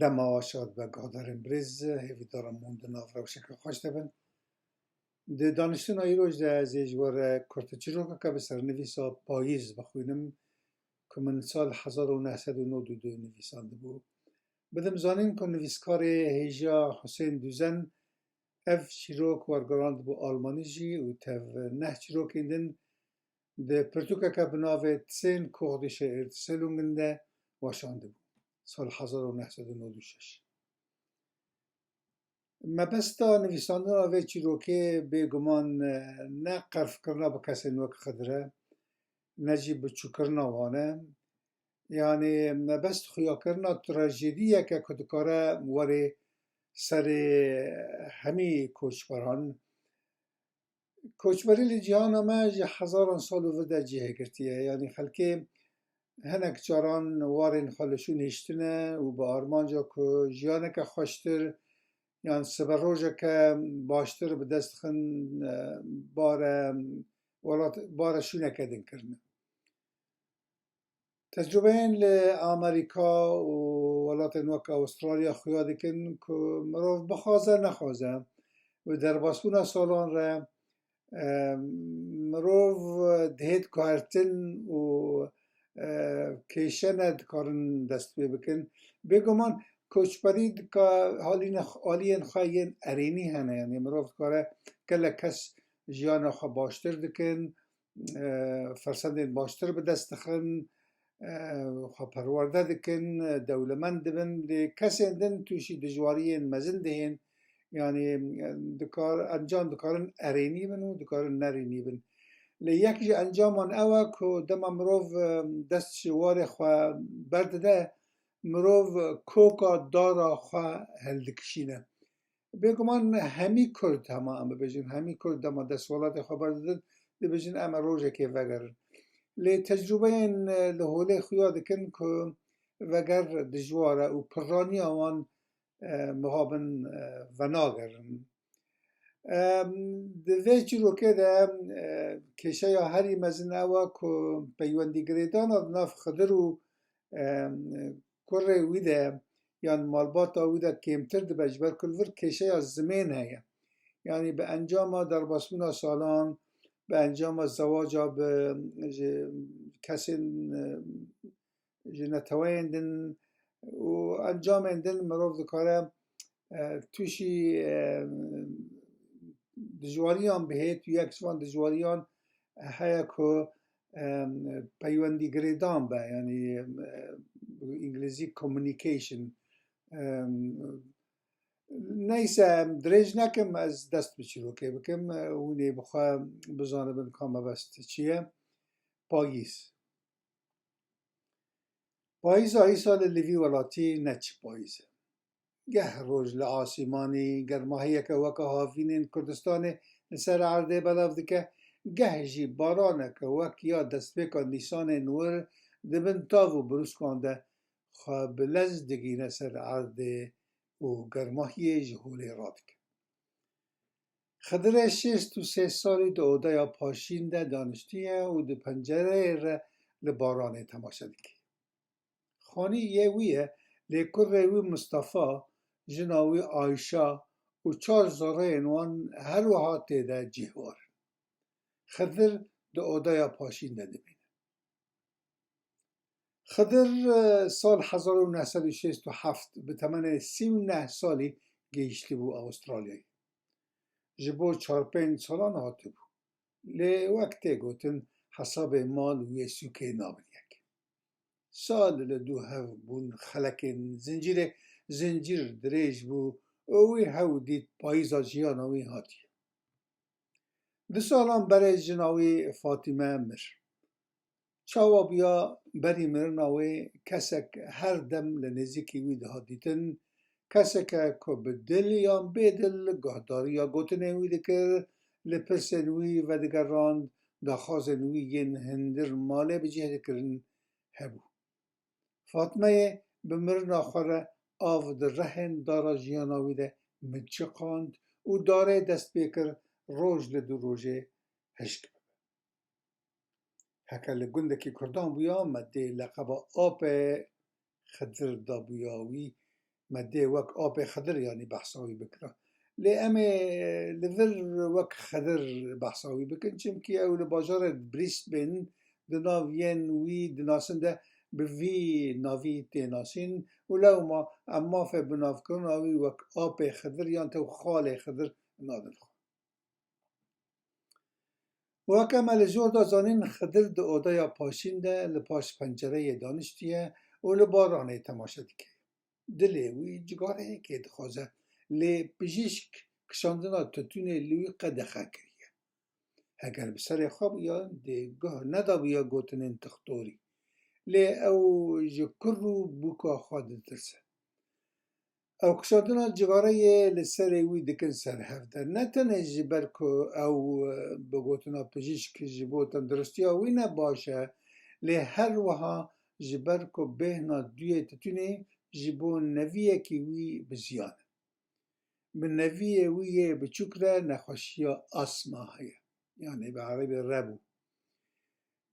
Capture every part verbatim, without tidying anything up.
Dema şad be guhdarên birêz, hêvîdar im hûn di nav rewşeke xweş de bin. Di daniştina îroj de ez ê ji we re kurteçîrokeke bi sernivîsa Payîz bixwînim, ku min sal hezar û neh sed û nod û du nivîsandibû. Bidim zanîn ku nivîskarê hêja Husên Duzen ev çîrok wergerandibû Almanî jî û tev neh çîrokên din di pirtûkeke bi navê Zehn kurdische Erzählungen de weşandibû, sal hezar û neh sed û nod û şeş. Mebesta nivîsandina vê çîrokê bêguman, e, ne qerfkirina bi kesên wek Xidir e, ne jî biçûkirina wan e. Yanî mebest xuyakirina trajediyeke ku dikare werê serê hemî koçberan. Koçberî li cîhana me ji hezaran sal û vir de cihê girtiye. Yanî xelkê hinek caran warên xwe li şûn hiştine û bi armanca ku jiyaneke xweştir yan siberojeke baştir bi dest xin, e, bare welat, bare şûneke din kirine. Tecrûbeyên li Amerîka û welatên wek Awustralya xuya dikin ku mirov bixwaze nexwaze, bi derbasbûna salan re, e, mirov dihêt guhertin û, e, kêşe ne dikarin dest pê bikin. Bêguman koçberî dika-, halîne-, aliyên xwe yên erênî hene, yanî mirov dikare gelek kes jiyana xwe baştir dikin, e, fersendên baştir bi dest dixin, e, xwe perwerde dikin, e, dewlemend dibin, lê kesên din tûşî dijwariyên mezin dihên, yanî, e, dikar, encam dikarin erênî bin û dikarin nerênî bin. Lê yek ji encaman ew e ku dema mirov, e, dest ji warê xwe berdide, mirov koka dara xwe heldikişîne. Bêguman hemî Kurd, hema em bibêjin, hemî Kurd dema destwelatê xwe berdidin, dibêjin, em ê rojekê vegerin. Lê tecrûbeyên, e, li holê xuya dikin ku veger dijwar e û pirraniya wan, e, mixabin, e, venagerin. Em, di vê çîrokê de, e, kêşeya herî mezin ew e ku peywendî girêdana di nav Xidir û, e, kurê wî de yan malbata wî de kêmtir dibe, ji ber ku li vir kêşeya zimên heye. Yanî bi encama derbasbûna salan, bi encama zewaca bi ji kesên, e, ji neteweyên din û encamên din mirov dikare, e, tûşî, e, dijwariyan bihêt û yek ji van dijwariyan heye ku, e, peywendî girêdan be, yanî, e, bi îngilîzî communication. E, neyse, em dirêj nekim, ez dest bi çîrokê bikim, e, hûn ê bi xwe bizanibin ka mebest çi ye. Payîz. Payîza îsal li vî welatî ne çi payîz e. Geh roj li asîmanî germahiyeke weke havînên Kurdistanê li ser erdê belav dike, geh jî baraneke wek ya destpêka nîsanên wir di bin tav û brûskan de xwe bi lez digîne ser erdê û germahiyê ji holê radike. Xidirê şêst û sê salî di odeya paşîn de daniştiye û di pencereyê re li baranê temaşe dike. Xanî yê wî ye, lê kurê wî Mistefa, jina wî Ayşa û çar zoreyên wan her wiha tê de cihwar in. Xidir di odeya paşîn de dimîne. Xidir, e, sal hezar û neh sed û şêst û heft bi temenê sî û neh salî gihîştibû Awustralyayê. Ji bo çar pênc salan hatibû. Lê wek tê gotin, hesabê mal û yê sûkê nabin yek. Sal li dû hev bûn xelekên zincîrê zincîr dirêj bû û wî hew dît payîza jiyana wî hatiye. Du salan berê jina wî Fatîme mir. Çawa bûya berî mirina wê kesek her dem li nêzîkî wî dihat dîtin, keseke ku bi dil yan bê dil guhdariya gotinên wî dikir, li pirsên wî vedigerand, daxwazên wî yên hundir malê bi cih dikirin hebû. Fatmeyê bi mirina xwe re av di rehên dara jiyana wî de miçiqand û darê dest pê kir roj li dû rojê hişk bibe. Heke li gundekî Kurdan bûya, me dê leqeba Apê Xidir dabûya wî, me dê wek apê Xidir, yanî behsa wî bikira. Lê em ê li vir wek Xidir behsa wî bikin, çimkî ew li bajarê Brisbane di nav yên wî dinasin de bi vî navî tê nasîn û lewma em mafê binavkirina wî wek apê Xidir yan tew xalê Xidir nadin xwe. Weke me li jor de zanîn, Xidir di odeya paşîn de li paş pencereyê daniştiye û li baranê temaşe dike. Dilê wî cigareyekê dixwaze, lê pijîşk kişandina tutûnê li wî qedexe kiriye. Heger bi serê xwe bûya, dê guh nedabûya gotinên tixtorî. Lê ew ji kur û bûka xwe ditirse. Ew kişandina cigareyê li serê wî dikin ser hev de. Ne tenê ji ber ku ew, e, bi gotina pijîşk ji bo tenduristiya wî ne baş e, lê her wiha ji ber ku bêhna duyê titûnê ji bo neviyekî wî bi ziyan e. Bi neviyê wî yê biçûk re nexweşiya asma heye. Yanî bi erebî rebû.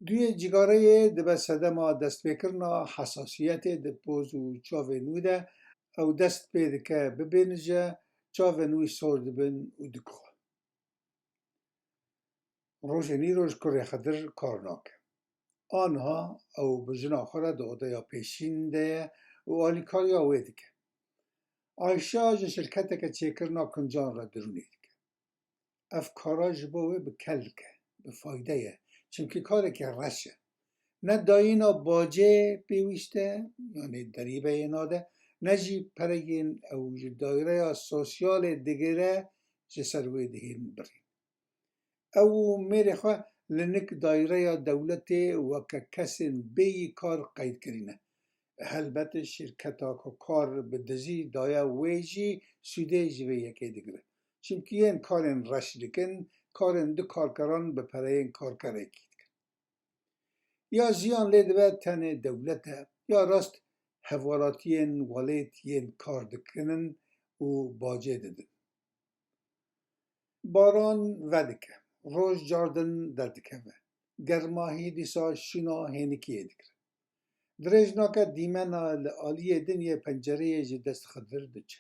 Duyê cigareyê dibe sedema destpêkirina hesasiyetê di poz û çavên wî de, ew dest pê dike bibêhnije, çavên wî sor dibin û dikuxe. Rojên îro ji kurê Xidir kar nake. Aniha ew bi jina xwe re di odeya pêşîn de ye û alîkariya wê dike. Ayşa ji şirketeke çêkirina kuncan re dirûnê dike. Ev kara ji bo wê bi kel dike, bi fayde ye. Çimkî karekî reş e. Ne dayîna bacê pêwîst e, yanî derîbeyê nade, ne jî pereyên ew ji dayreya sosyalê digire ji ser wê dihên birîn. Ew û mêrê xwe li nik dayreya dewletê weke kesên bêyî kar qeyd kirîne. Helbet şîrketa ku kar bi dizî daye wê jî sûdê ji vê yekê digire. Çimkî yên karên reş dikin, karên du karkeran bi pereyên karkerekî dikin. Ya jiyan lê dibe tenê dewlet e, ya rast hevalatiyên welêt yên kar dikinin û bacê didin. Baran vedike, roj cardin derdikeve. Germahî dîsa şûna hênikiyê digire. Dirêj nake dîmena li aliyê din yê pencereyê ji dest Xidir diçe.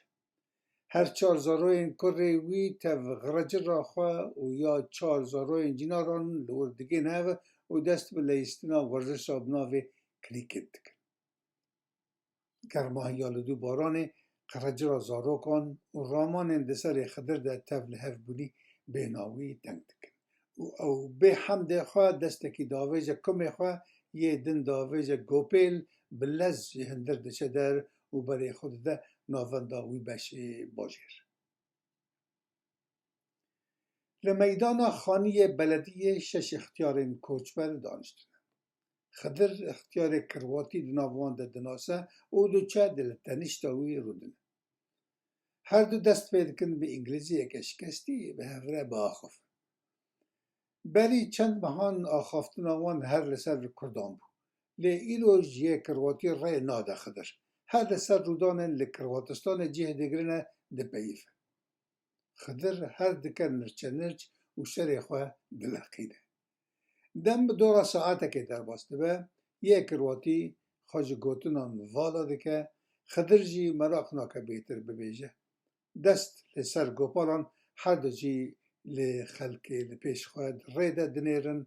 Her çar zaroyên kurê wî tev xireciya xwe û ya çar zaroyên cînaran li wir digihîne hev û dest bi leyistina werzişa bi navê krîket dikin. Germahiya li dû baranê, xireciya zarokan û ramanên di serê Xidir de tev li hev bûnî bêhna wî teng dikin. Û ew bê hemdê xwe destekî davêje kumê xwe yê din davêje gopêl bi lez ji hundir diçe der û berê xwe dide navenda wî beşê bajêr. Li meydana xaniyê belediyê şeş îxtiyarên koçber daniştine. Xidir îxtiyarê kirwatî di nav wan de dinase û diçe di li tenişta wî rûdine. Her du dest pê dikin bi îngilîziyeke şikestî bi hev re biaxifin. Berî çend mehan axaftina wan her li ser kurdan bû. Lê îro ji yê kirwatî rê nade Xidir. Her li ser rûdanên li kirwatistanê cih digirine dipeyife. Xidir her dike nirçenirç û serê xwe dileqîne. Dem bi dora saetekê derbas dibe, yê kirwatî xwe ji gotinan vala dike, Xidir jî meraq nake bêtir bibêje. Dest li ser gopalan her du jî li xelkê li pêş xwe di rê de dinêrin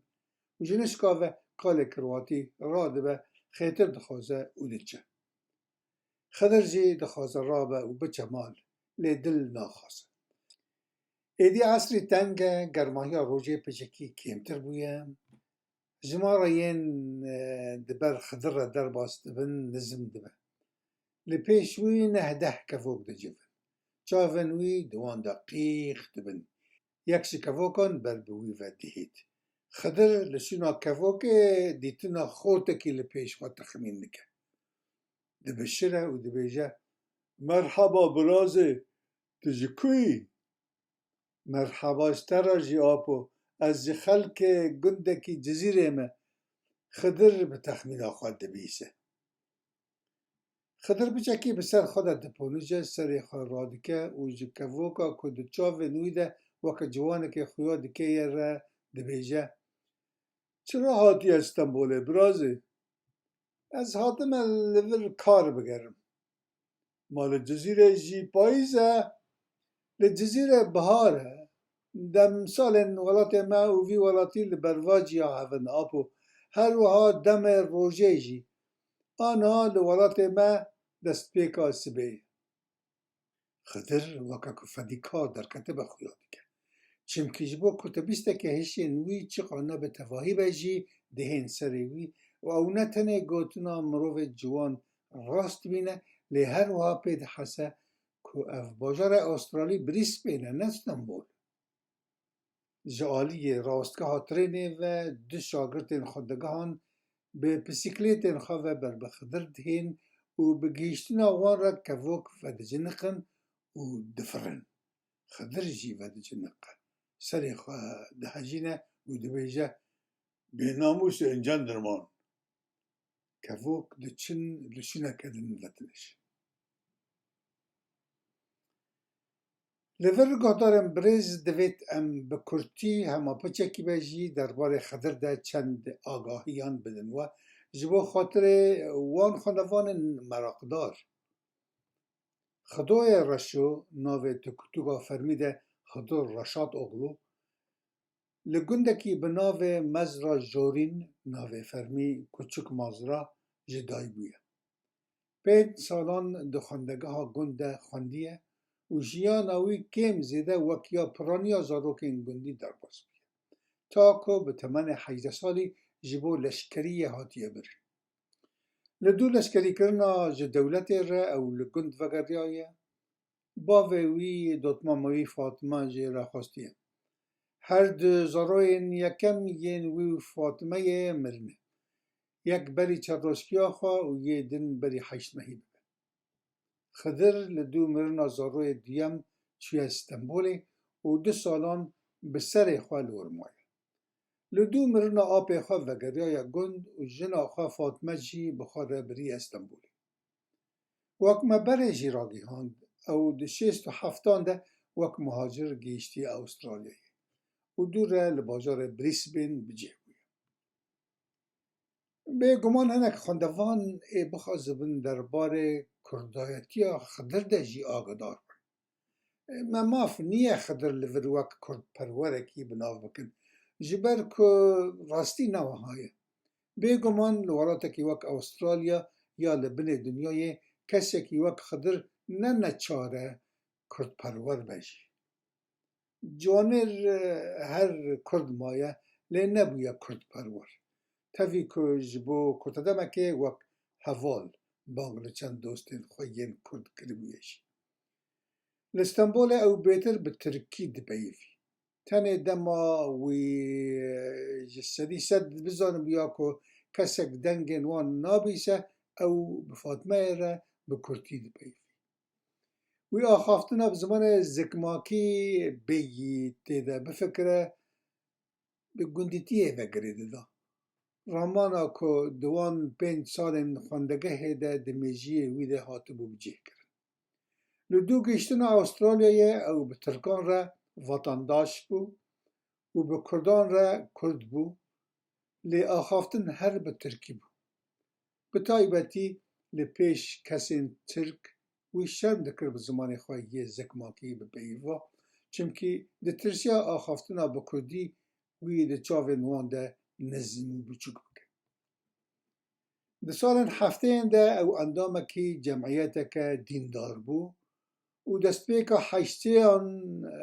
û ji nişka ve kalê kirwatî radibe, xêtir dixwaze û diçe. Xidir jî dixwaze rabe û biçe mal, lê dil naxwaze. Êdî esrî teng e, germahiya rojê piçekî kêmtir bûye. Jimara yên, e, di ber Xidir re derbas dibin, nizm dibe. Li pêş wî neh deh kevok dicivin. Çavên wî di wan de qîx dibin. Yek ji kevokan ber bi wî ve dihît. Xidir li şûna kevokê dîtina xortekî li pêş xwe texmîn dike. Dibişire û dibêje, "Merheba birazê, tu ji ku yî?" "Merheba ji te re jî apo, ez ji xelkê gundekî Cizîrê me." Xidir bi texmîna xwe dibîse. Xidir piçekî bi ser xwe de diponije, serê xwe radike û ji kevoka ku di çavên wî de weke ciwanekê xuya dike ye re dibêje, "Çira hatiye Stenbolê, birazê?" "Ez hatime li vir kar bigerim." Ma li Cizîrê jî payîz e? Li Cizîrê bihar e. Demsalên welatê me û vî welatî li bervaciya hev in, apo. Her wiha demê rojê jî. Aniha li welatê me destpêka sibê ye. Xidir weke ku fedî kar derketibe xuya dike. Çimkî ji bo kurtebîstekê hişên wî çiqa ne bi tevahî be jî dihên serê wî û ew ne tenê gotina mirovê ciwan rast bîne, lê her wiha pê dihese ku ev bajarê Astralî Brîsbên e, ne Stenbol. Ji aliyê rawestgeha trênê ve du şagirtên xwendegehan bi pisîklêtên xwe ve ber bi Xidir dihên û bi gihîştina wan re kevok vediciniqin û difirin. Xidir jî vediciniqe, serê xwe dihejîne û dibêje, "Bênamûsên cendirman!" Kevok diçin li şûneke din vetinêj. Li vir guhdarên birêz, divêt em bi kurtî hema piçekî be jî derbarê Xidir de çend agahiyan bidin we, ji bo xatirê wan xwendevanên meraqdar. Xidoyê Reşo, navê tikûtûka fermî de Xido Reşatoglu, li gundekî bi navê Mezra Jorîn, navê fermî Kuçuk Mazra, ji dayik bûye. Pênc salan di xwendegeha gund de xwendiye û jiyana wî kêm zêde wek ya piraniya zarokên gundî derbas bûye. Ta ku bi temenê hejdeh salî ji bo leşkeriyê hatiye birîn. Li dû leşkerîkirina ji dewletê re ew li gund vegeriyaye. Bavê wî, dotmama wî Fatime jê re xwestiye. Her du zaroyên yekem yên wî û Fatimeyê mirine. Yek berî çerroşkiya xwe û yê din berî heştmehî bibe. Xidir li dû mirina zaroyê duyem çûye Stenbolê û du salan bi serê xwe li wir maye. Li dû mirina apê xwe vegeriyaye gund û jina xwe Fatime jî bi xwe re biriye Stenbolê. Wek me berê jî ragihand, ew di şêst û heftan de wek muhacir gihiştiye Astralyayê û dû re li bajarê Brisbane bi cih bûye. Bêguman hinek xwendevan ê bixwazibin derbarê kurdayetiya Xidir de jî agadar bin. Me maf niye Xidir li vir wek kurdperwerekî bi nav bikin, ji ber ku rastî ne wiha ye. Bêguman li welatekî wek Astralya ya li binê dinyayê kesekî wek Xidir ne neçar e kurdperwer be jî. Ciwanêr, e, her kurd maye, lê nebûye kurdperwer. Tevî ku ji bo kurtedemekê wek heval bang li çend dostên xwe yên kurd kiribûye jî. Li Stenbolê ew bêtir bi tirkî dipeyivî. Tenê dema wî ji sedî sed bizanibûya ku kesek dengên wan nabîse, ew bi Fatmeyê re bi kurtî dipeyivî. Wî axaftina bi zimanê zikmakî bêyî tê de bifikire, bi gundîtiyê ve girê dida. Ramana ku di wan pênc salên xwendegehê de di mêjiyê wî de hatibû bicihkirin. Li dû gihiştina Astralyayê ew bi tirkan re vatandaş bû û bi kurdan re kurd bû, lê axaftin her bi tirkî bû. Bi taybetî li pêş kesên tirk wî şerm dikir bi zimanê xwe yê zikmakî bipeyiva, çimkî ditirsiya axaftina bi kurdî wî di çavên wan de nizm û biçûk bike. Di salên heftêyên de ew endamekî cemiyeteke dîndar bû û destpêka heştêyan, e,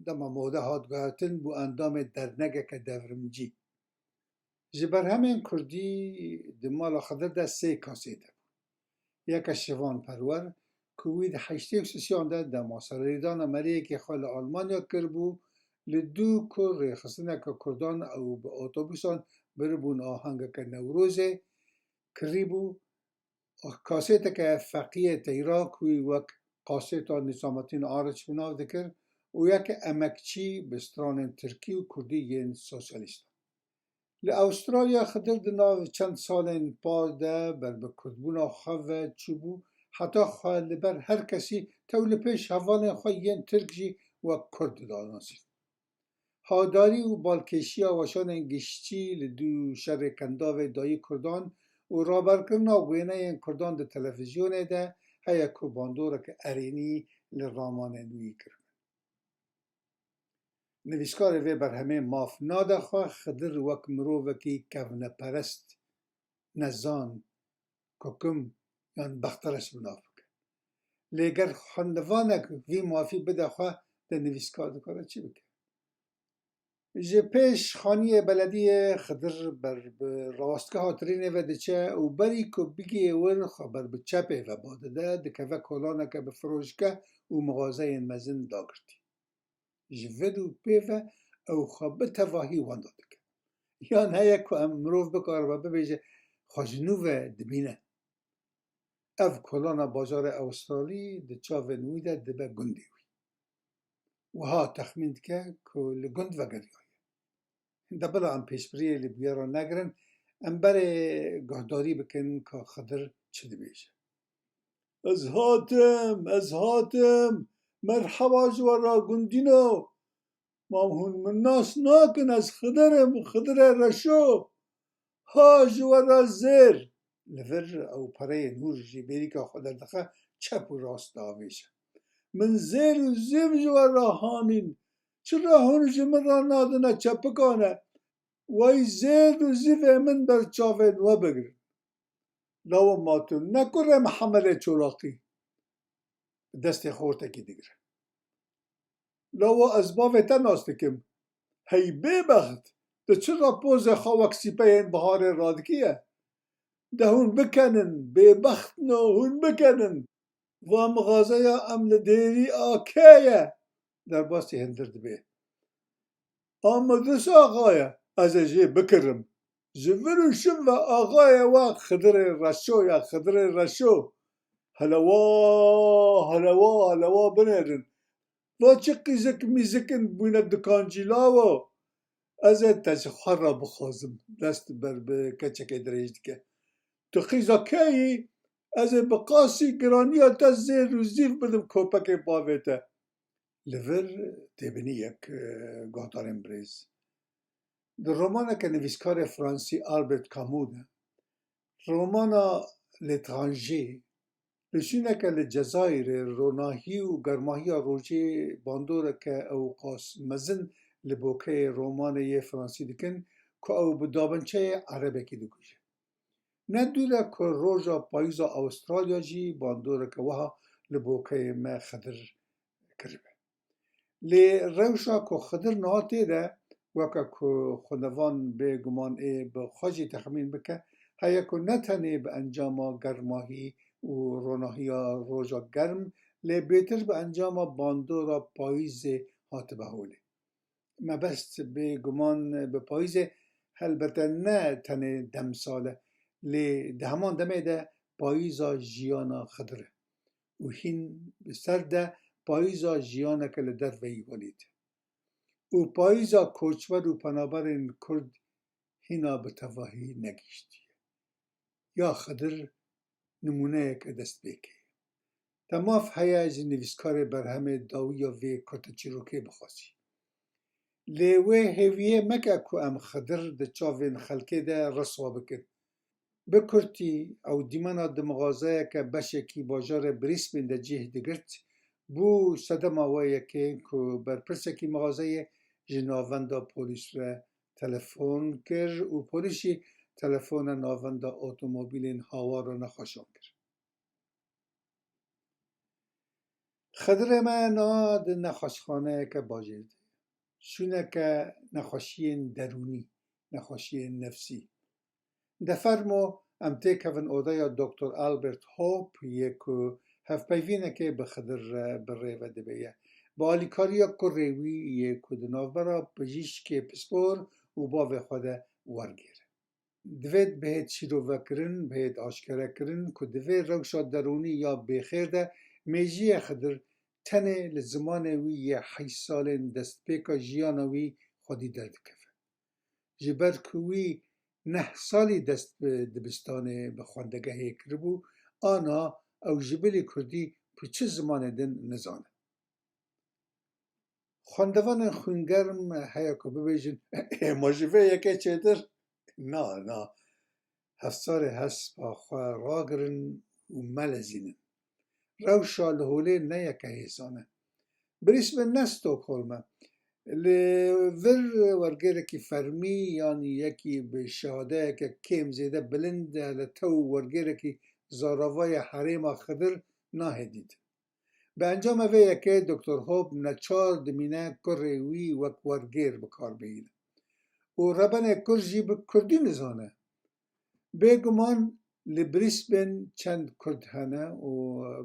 dema mode hat guhertin, bû endamê dernegeke devrimcî. Ji berhemên kurdî di mala Xidir de sê kasêt hebûn. Yeke Şivan Perwer, ku wî di heştê û sisiyan de dema sererêdana meriyekê xwe li Almanya kiribû, li dû ku rêxistineke kurdan ew bi otobûsan biribûn ahengeke Newrozê kirîbû, kasêteke Feqiyê Teyra ku wî wek kasêta Nîzametîn Ariç bi nav dikir û yeke Emekçî bi stranên tirkî û kurdî yên sosyalîstan. Li Astralya Xidir di nav çend salên par de ber bi kurdbûna xwe ve çûbû, heta xwe li ber her kesî tew li pêş hevalên xwe yên tirk jî wek kurd didanasîn. Hadarî û balkêşiya weşanên giştî li dû şerê Kendavê dayî kurdan û raberkirina wêneyên kurdan di televîzyonê de heye ku bandoreke erênî li ramanên wî kiribin. Nivîskarê vê berhemê maf nade xwe Xidir wek mirovekî kevneperest, nezan, kokim yan bextereş bi nav bike. Lê ger xwendevanek vî mafî bide xwe, de nivîskar dikare çi bike? Ji pêş xaniyê belediyê Xidir ber bi rawestgeha trênê ve diçe û berî ku bigihê wir xwe ber bi çepê ve ba dide, dikeve kolaneke bi firojke û mixazeyên mezin dagirtî. Ji vir û pê ve ew xwe bi tevahî wenda dike. Yan heye ku em mirov bikaribe bibêje, xwe ji nû ve dibîne. Ev kolana bajarê Awustralî di çavên wî de dibe gundê wî. Wiha texmîn dike ku li gund vegeriyaye. De bila em pêşbiriyê li bûyera negirin, em berê guhdarî bikin ka Xidir çi dibêje. Ez hatim, ez hatim. Merheba ji we re gundîno. Ma hûn min nas nakin, ez Xidir im, Xidire Reşo. Ha ji we re zêr. Li vir ew pereyên hûr ji bêrîka xwe derdixe, çep û rast diavêje. Min zêr û zîv ji we re hanîn. Çira hûn ji min re nadine çepikan e? Wey zêr û zîvê min ber çavên we bigirin. Lawo ma tu ne kurê Mihemelê Çolaqî? Bi destê xortekî digire. Lawo ez bavê te nas dikim. Hey bêbext, tu çira pozê xwe wek sîpeyên biharê radikiye? De hûn bikenin, bêbextno, hûn bikenin. Va mixazeya em li dêrî a kê ye? Derbasî hundir dibe. A Midris axa ye, ez ê jê bikirim. Ji vir û şiv ve axayê we Xidirê Reşo ye, Xidirê Reşo. Helewa, helewa, helewa binêrin. Va çi qîzik mîzik in bûne dikancî lawo. Ez ê te ji xwe re bixwazim. Dest ber bi keçekê dirêj dike. Tu qîza kê yî? Ez ê bi qasî giraniya te zêr û zîv bidim kopekê bavê te. Li vir têbinî yek, e, guhdarên birêz. Di romaneke nivîskarê Fransî Albert Camus de, romana L'étranger, li şûneke li Cezayirê ronahî û germahiya rojê bandoreke ewqas mezin li bokeyê romanê yê Fransî dikin ku ew bi dabinçeyê erebekî dikuje. Ne dûr e ku roja payîza Awustralya jî bandoreke wiha li bokeyê me Xidir kiribe. Lê rewşa ku Xidir niha tê de, weke ku xwendevan bêguman ê bi xwe jî texmîn bike, heye ku ne tenê bi encama germahî û ronahiya roja germ, lê bêtir bi encama bandora payîzê hatibe holê. Mebest bêguman bi payîzê helbete ne tenê demsal e, lê di heman demê de payîza jiyana Xidir e û hîn bi ser de payîza jiyaneke li derveyî holê tê. Û payîza koçber û penaberên Kurd hîna bi tevahî negihîştiye. Ya Xidir nimûneyeke destpêkê ye. Te maf heye ji nivîskarê berhemê dawiya vê kurteçîrokê bixwazî. Lê wê hêviyê meke ku em Xidir di çavên xelkê de riswa bikin. Bi kurtî, ew dîmena di mixazeyeke beşekî bajarê Brisbane de cih digirt, bû sedema wê yekê ku berpirsekî mixazeyê ji navenda polîs re telefon kir û polîs jî telefona navenda otomobîlên hawar re nexweşan kir. Xidirê me niha di nexweşxaneyeke bajêr de ye. Şûneke nexweşiyên derûnî, nexweşiyên nefsî. De fermo em têkevin odeya Doktor Albert Hope yê ku hevpeyvînekê bi Xidir re bi rê ve dibe ye. Bi alîkariya kurê wî yê ku di navbera pijîşkê pispor û bavê xwe de wergêre. Divêt bihêt şîrovekirin, bihêt aşkerekirin ku divê rewşa derûnî ya bêxêr de mêjiyê Xidir tenê li zimanê wî yê heyş salên destpêka jiyana wî xwedî derdikeve. Ji ber ku wî neh salî dest bi dibistanê bi xwendegehê kiribû, ana ew ji bilî kurdî bi çi zimanê din nizane. Xwendevanên xwîngerm heye ku bibêjin, ê ma ji vê yekê çêtir? Na, na. Hevsarê hespa xwe ragirin û melezînin. Rewşa li holê ne yeke hêsan e. Brisbane ne Stockholm e. Li vir wergêrekî fermî yan yekî bi şehadeyeke kêm zêde bilind e li tew wergêrekî zaravayê herêma Xidir nahê dîtin. Bi encama vê yekê Doktor Hope neçar dimîne kurê wî wek wergêr bi kar bihîne. Û rebenê kurd jî bi kurdî nizane. Bêguman li Brisbane çend kurd hene û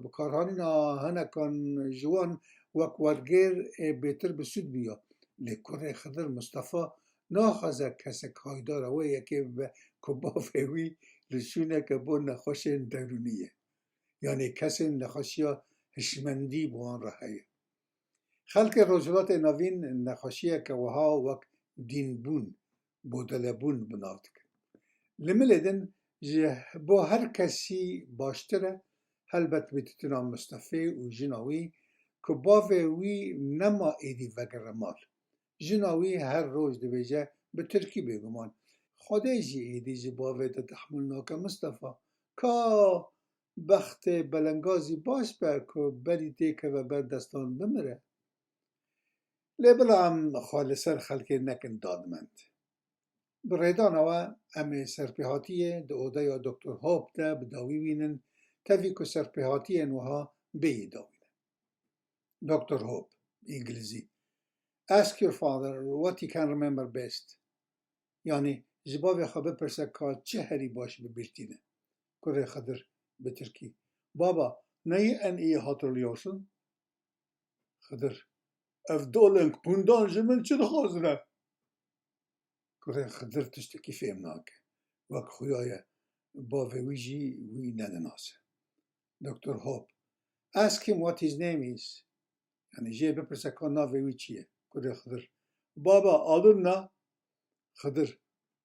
bikarhanîna hinekan ji wan wek wergêr ê bêtir bi sûd bûya. Lê kurê Xidir Mistefa naxwaze kesek haydara wê yekê bibe ku bavê wî li şûneke bo nexweşên derûnî ye. Yanî kesên nexweşiya hişmendî bi wan re heye. Xelkê Rojhilatê Navîn nexweşiyeke wiha wek dînbûn, bodelebûn bi nav dikin. Li milê din ji bo her kesî baştir e, helbet bêtina Mistefê û jina wî ku bavê wî nema êdî vegere mal. Jina wî her roj dibêje bi tirkî bêguman. Xwedê jî êdî ji bavê te tehmûl nake Mistefa. Ka bextê belengazî baş be ku berî têkeve ber destan bimire. Lê bila em xwe li ser xelkê nekin dadmend. Bi rêdana we em ê serpêhatiyê di odeya Doktor Hope de bi dawî wînin, tevî ku serpêhatiyên wiha bêyî dawî ne. Doktor Hope, Îngilîzî. Ask your father what he can remember best. Yanî ji bavê xwe bipirse ka çi herî baş bi bîr tîne. Kurê Xidir, bi tirkî. Baba, neyi en iyi hatırlıyorsun? Xidir. Ev doleng pundan ji min çi dixwazine? Kurê Xidir tiştekî fêm nake. Wek xuya ye, bavê wî jî wî nedinase. Doktor Hope. Ask him what his name is. Yanî jê bipirse ka navê wî çi ye? Kurê Xidir. Baba, adın ne? Xidir.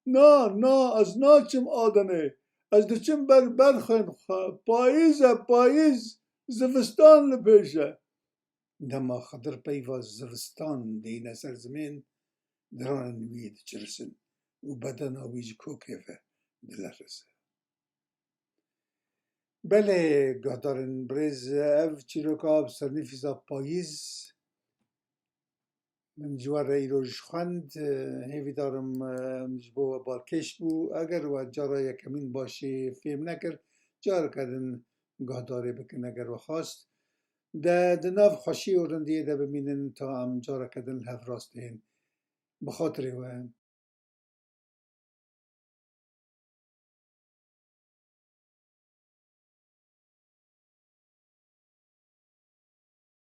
Na, na, ez naçim Adenê. Ez diçim ber berxên xwe. Payîz e, payîz. Zivistan li pêş e. Dema Xidir peyva zivistan deyne ser zimên, diranên wî diçirisin û bedena wî ji kokê ve dilereze. Belê, guhdarên birêz, ev çîroka bi sernivîsa Payîz min ji we re îro ji xwend. Hêvîdar im, em ji bo we balkêş bû. Eger we cara yekemîn başî fêm nekir, careke din guhdarê bikin eger we xwest. De di nav xweşî û rindiyê de bimînin ta em careke din li hev rast dihên. Bi xatirê we,